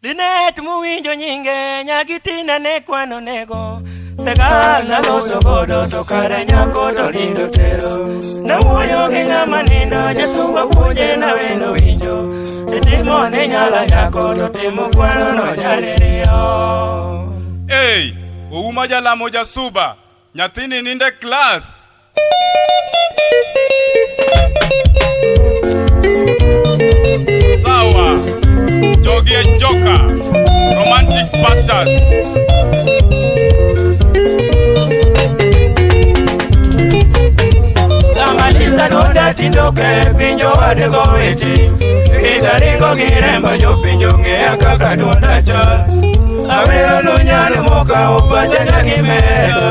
Linet muwinjo nyinge nyagitina ne kwano nego. Segal naloso godo to kare nyako to nindo tero. Nawuoyo gi ng'ama nindo jasuba puonje naweno winjo. Itimo ne nyala nyako to timo kwano no nyaliriyo. Ei, Ouma jalamo jasuba, nyathini ninde klas. Sawa. Jogi e joka. Romantic pastors. Kamaliza donda tindoke pinjo wadego weti. Itaringo gi remba jopinjo ng'eya kaka duonda chal. Awero lunyal moka opacha nyagi medo.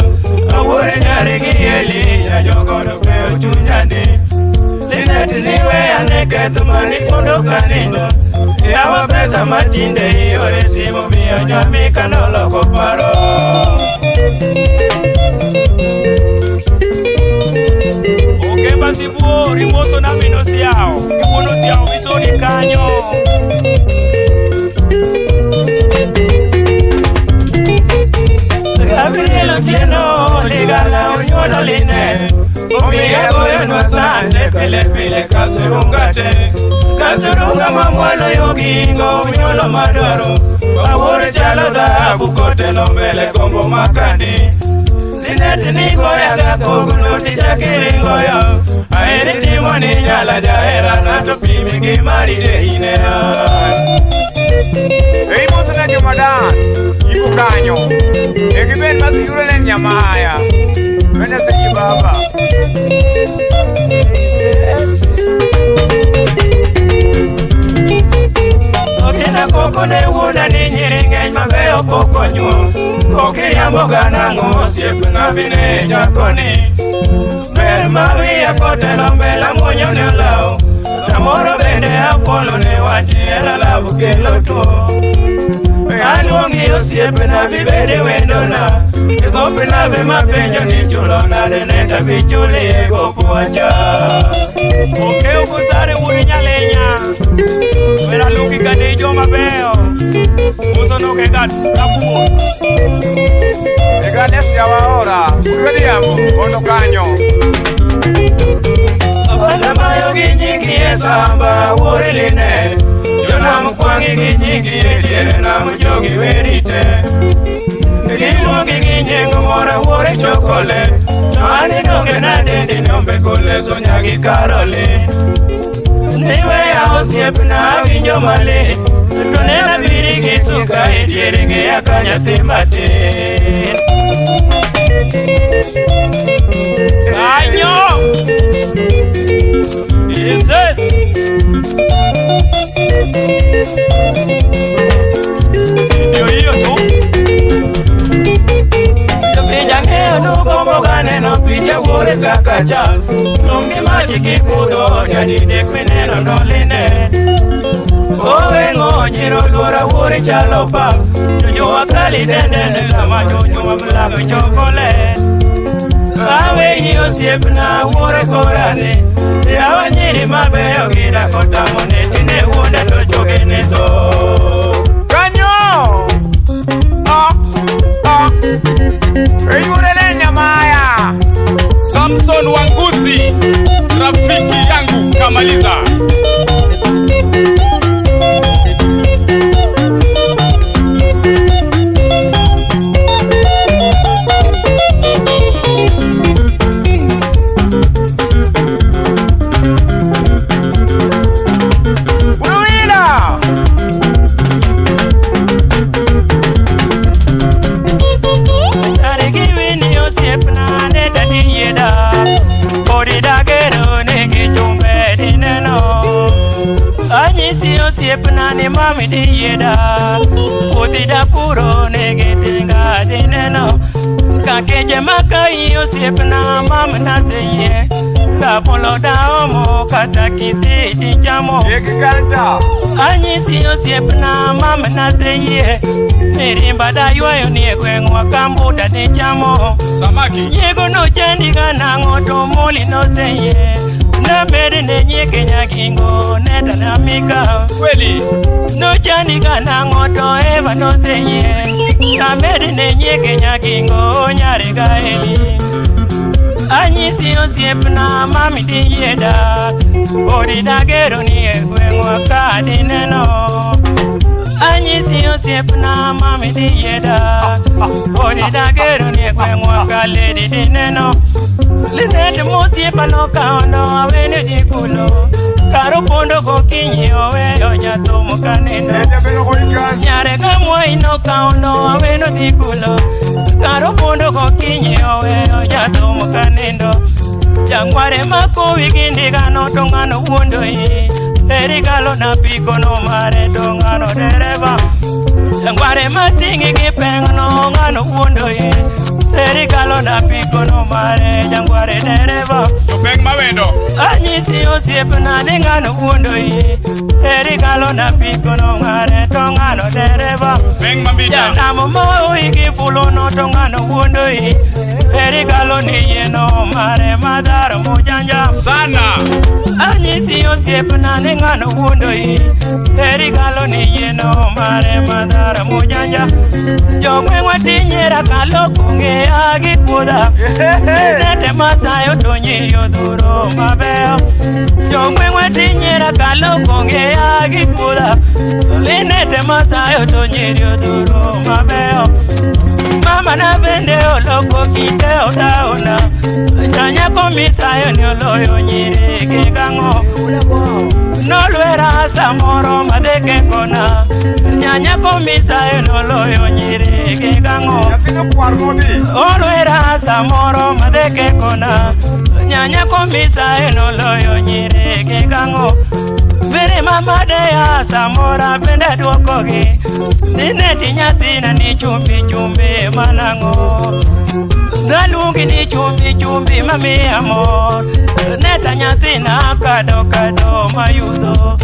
Awuore nyari gi Eli jajogodo peyo chunya ndi. Linet ni weya ne ketho mani pondo kanindo. Yawa pesa matinde iore simu miyo nyamika noloko paro. Okemba sibuor imoso na min osiawo gi wuon osiawo misori kanyo. Gabriel Otieno Ligala onyuolo Linet. Omiyo goyonwa sande pile pile kasurunga te. Kasurunga ma mwalo yogingo onyuolo madwaro. Awuoro chalo dhahabu kotelo mbele gombo makandi. Linet ni goya ga kogno tichakiringoyo. Aheri timo ni nyala jaherana to pimi gi mari deine. Ei moso na jomadan, iko kanyo. E giben ma siyuro len nyamaya. Mene seji baba. Okina koko ne wuonda ni nyiri ng'eny mabeyo pok onyuol. Kokiriambo ga nang'o osiepna bine nyakoni. Ber ma wiya kotelo mbele muonyo ne olaw. Samoro bende afuolo ne wach hera love kelo tuo. Aluongi osiepna bibede wendona. E gop love mapenjo ni chulo nade ne tabichuli e gop wacha. Okew Gozare wuod Nyalenya. Wera luki kane joma beyo. Muso noke gat kabuor. E gales jawaora, udwedhiambo, bondo kanyo. Abala mayo gi nyingi e samba wuori Linet. Jonam kwangi gi nyingi e diere nam jogi werite. Giluongi gi nying moro wuori chokole. To an idonge nadendi nombe kole sonya gi Caroline. Niweya osiepna awinjo malit. To nena biri gi suka e diere ng'eya ka nyathi matin. Kanyo. Jesus. Ndio hiyo tu. Jopinje ang'eyo nugombo ga neno picha wuore kaka chal. Lum gi mach kikudho nyadidek mineno no Linet. Oweng'o nyiro luora wuore chalo pap. Jojua kali dendene sama jonyuol lak chokole. Aweyi osiepna wuore korani. Yawa nyiri mabeyo gidak otamo ne tine wuonda to choge ne tho. Kanyo! Ah, ah. Ei yure len nyamaya. Samson Wangusi, rafiki yangu kamaliza. Uruwila! Nyari gi wini osiepna ne tati yieda. Odi dagero nigi chumbe dineno. Anyisi osiepna ni mami di yieda. Puothi da puro nigi tinga dineno. Kakeje makai osiepna mama naseyie. Rabolo daomo kata kisi dichamo. Yeki kanta. Anyisi osiepna mama naseyie. Mirimba daywayo nie gweng'wa kambuta dichamo. Samaki. Nyiego nochandi ga nang'o to moli noseyie. Namede ne nyieke nyagingo neta namika. Kweli. Nochani kanang'o to Eva noseyie. Namede ne nyieke nyagingo nyare gaeli. Anyisi osiepna mami diyie dak. Odi dagero ni e gweng'wa ka dineno. Anyisi osiepna mami diyie dak. Odi dagero ni e gweng'wa ka lady dineno. Linet mosiepa nokawono awene ji kulo. Kar opondo gokinyi oweyo jathumo kanindo. Nyare ka mwai nokawono aweno dhi kulo. Kar opondo gokinyi oweyo jathumo kanindo. Jangware makowi gi ndigano to ng'ano wuondo i. Eri galo na piko no mare to ng'ano dereva. Jangware mating'i gi peng'no ng'ano wuondo i. Eri galo na piko no mare jangware dereva. Jopeng mawendo. Anyisi osiepna ni ng'ano wuondo i. Eri galo na piko no mare to ng'ano dereva. Peng mambita. Janamo ma gi fulo no to ng'ano wuondo i. Eri galo ni yie no mare madharo mojanja. Sana. Anyisi osiepna ni ng'ano wuondo i. Eri galo ni yie no mare madharo mojanja. Jogweng'wa tinyiera kaloko ng'eya gi kuodha. Nete masayo to nyiri odhuro mabeyo. Jogweng'wa tinyiera kaloko ng'eya gi kuodha. Linete masayo to nyiri odhuro mabeyo. Mama na bende oloko kite odaona. Janyako misayo ni oloyo nyiri gi gang'o. Nolwera samoro madheke kona. Nyanyako misayo noloyo nyiri gi gang'o. Olwera samoro madheke kona. Nyanyako misayo noloyo nyiri gi gang'o. Bere mama deya samora bende duokogi. Nineti nyathina ni chumbi chumbi manang'o. Naluongi ni chumbi chumbi mamiya mor. Neta nyathina kado kado mayudho.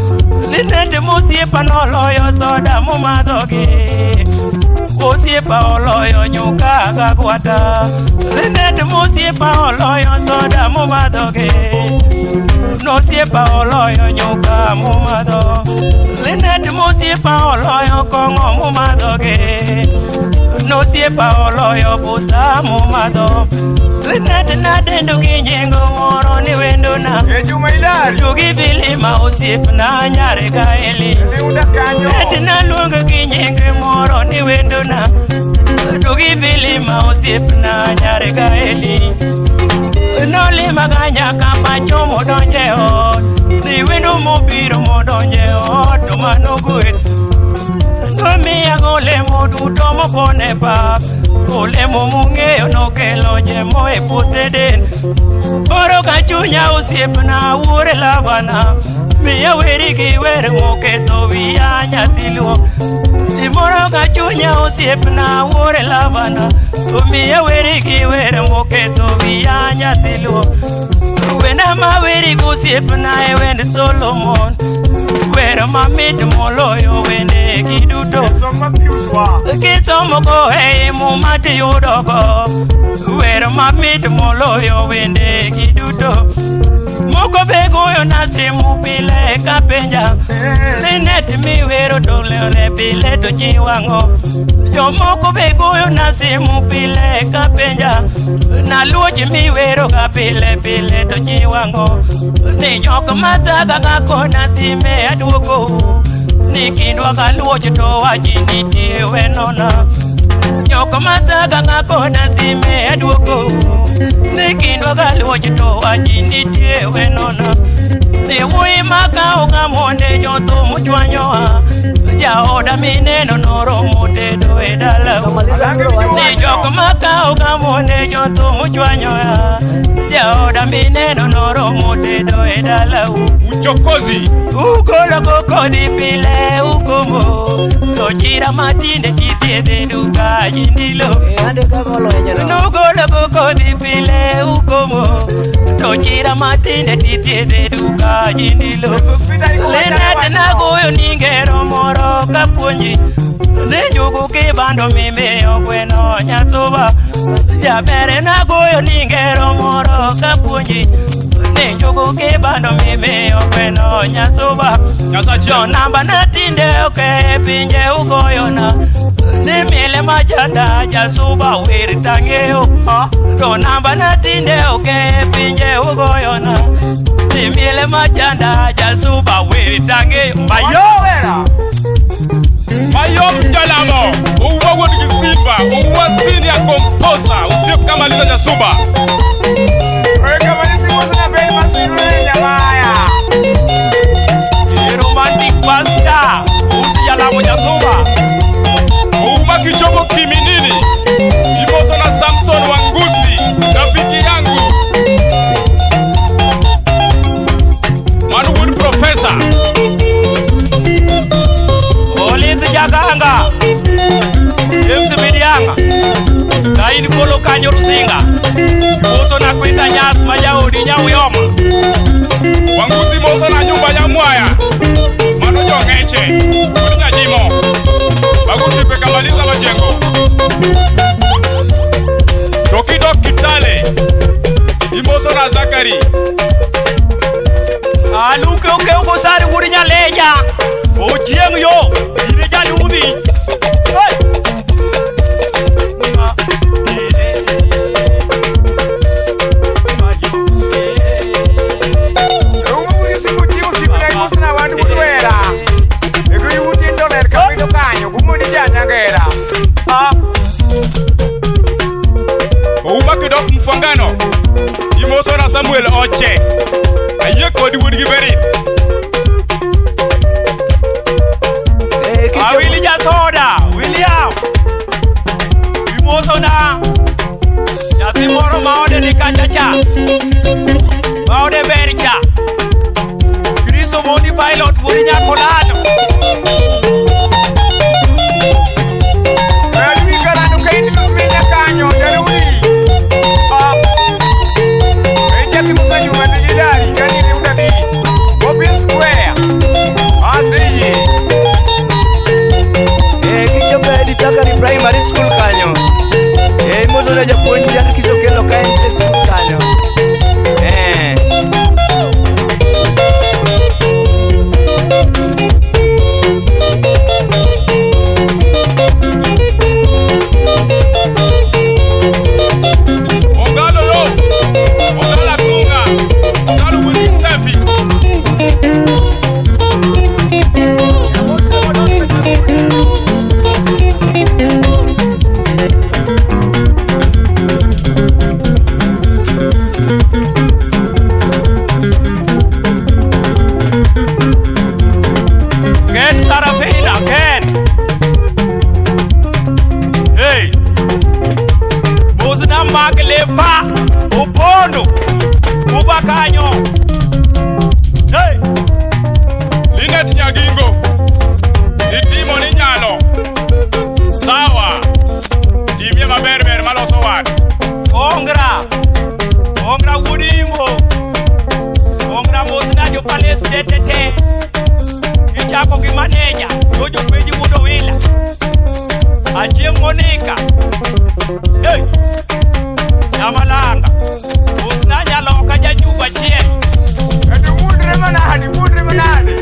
Linete mosiepa noloyo soda momadhogi. Osiepa oloyo nyuka gagwata. Linete mosiepa oloyo soda momadhogi. Nosiepa oloyo nyuka momadho. Linete mosiepa oloyo kong'o momadhogi. Nosiepa oloyo busa momadho. Linete nadendo gi nyingo moro ni wendona. Jugi vilima osiepna nyare gaeli. Nete naluongo gi nyinge moro ni wendona. Jugi vilima osiepna nyare gaeli. Nolima ga nyaka pacho modonje ot. Ni wendo mobiro modonje ot to mano gweth. Nomiya golemo duto mopon e pap. Olemo mung'eyo nokelo jemo e puothe den. Moro ka chunya osiepna wuore labana. Miya weri gi wer moketho wiya nyathi luo. Moro ka chunya osiepna wuore labana. Miya weri gi wer moketho wiya nyathi luo. Wenda maweri go osiepna e wend Solomon. Wer mamit moloyo wende gi duto. Kisomo go ei muma tiyudogo. Wer mamit moloyo wende gi duto. Moko be goyo na simu pile kapenja. Linet miwero to lewne pile to ji wang'o. Jomoko be goyo na simu pile kapenja. Naluochi miwero ga pile pile to ji wang'o. Ni jok mathaga ga kona sime aduoko. Ni kindwa ga luoch to wachi nitie wenona. Jok mathaga ga kona sime aduoko. Ni kindwa ga luoch to wachi nitie wenona. Ni wuoyi makawo ga monde jothum chwanyowa. Jaoda mineno noromo tedo e dalau. Ni jok makawo ga monde jothum chwanyowa. Jaoda mineno noromo tedo e dalau. Uchokozi. Ugolo go kodi pile ukomo. To chira matinde tithiedhe duka jindilo. Nugolo go kodi pile ukomo. To chira matinde tithiedhe duka jindilo. Lenate nagoyo ni ngero moro kapuonji. Ni njugu kibando mimiyo gweno nyasuba. Jabere nagoyo ni ngero moro kapuonji. Ni njugu kibando mimiyo gweno nyasuba. Nyasachiel. Jo namba na tinde oke pinje ugoyona. Ni miele machanda jasuba wer tang'eyo. To namba na tinde oke pinje ugoyona. Ni miele machanda jasuba wer tang'eyo. Mayo! Wera. Mayom Jalamo, uwa wuod gi Simba, uwa senior composer, usiep kamaliza Nyasuba. Weka manisi musu na Ben Masirule Nyamaya. The romantic pastor. Usi Jalamo Jasuba. Uma kichopo kiminini, imoso na Samson Wangusi, rafiki yangu. Manu wuod professor. Olith Jaganga. James Midianga. Kain kolo kanyo Rusinga. Imoso na Kwita Nyas ma jaodi Nyauyoma. Wangusi moso na nyumba ya Mwaya. Mano jong'eche, wuod Nyajimo. Wangusi pe kamaliza majengo. Dokidok Kitale, imoso na Zakari. Aluke oke ugosari wuod Nyaleja. Ochieng' yo, ine jaludhi. Hey! Ma, eh, ma, yo, eh. Uma ulisi mujiu sipna musu na wandu wera. Ego yuti ndoler kapido kanyo kumudi janyangera. Ah, Ouma kidok mfwangano, imoso na Samuel Oche. Ayie kodi wuod gi Berit. Awili Jasoda, William. Imoso na nyathi moro ma ode ni kacha cha. Ma ode ber cha. Chris Omondi pilot wuod Nyakolano. Adwi karano kaini minya kanyo daruri. Ah, Eja kimusa nyuma dijidari kani ni unadi. Bobin Square. Asiyi. Kichopo e Ditakari Primary School kanyo. Imoso na japuonj Jan Kisokelo ka en e skul kanyo. Ogalo yo, Ogalo Akunga, Ogalo wuod gi Sefi. Ken Sarafina, Ken. Hey. Mosna mag lepa Opondo. Kuba kanyo. Hey. Linet Nyagingo, itimo ni nyalo. Sawa, timie maber ber maloso wat. Ongra. Ongra wuod Imo. Ongra mosna jo palace tetete. Kichako gi maneja, Jojo Kweji wuod Owila. Achieng' Monica. Hey. Nyamalanga. Mosna nyaloka janyuba achiel. Edi mudre manadi, mudre manadi.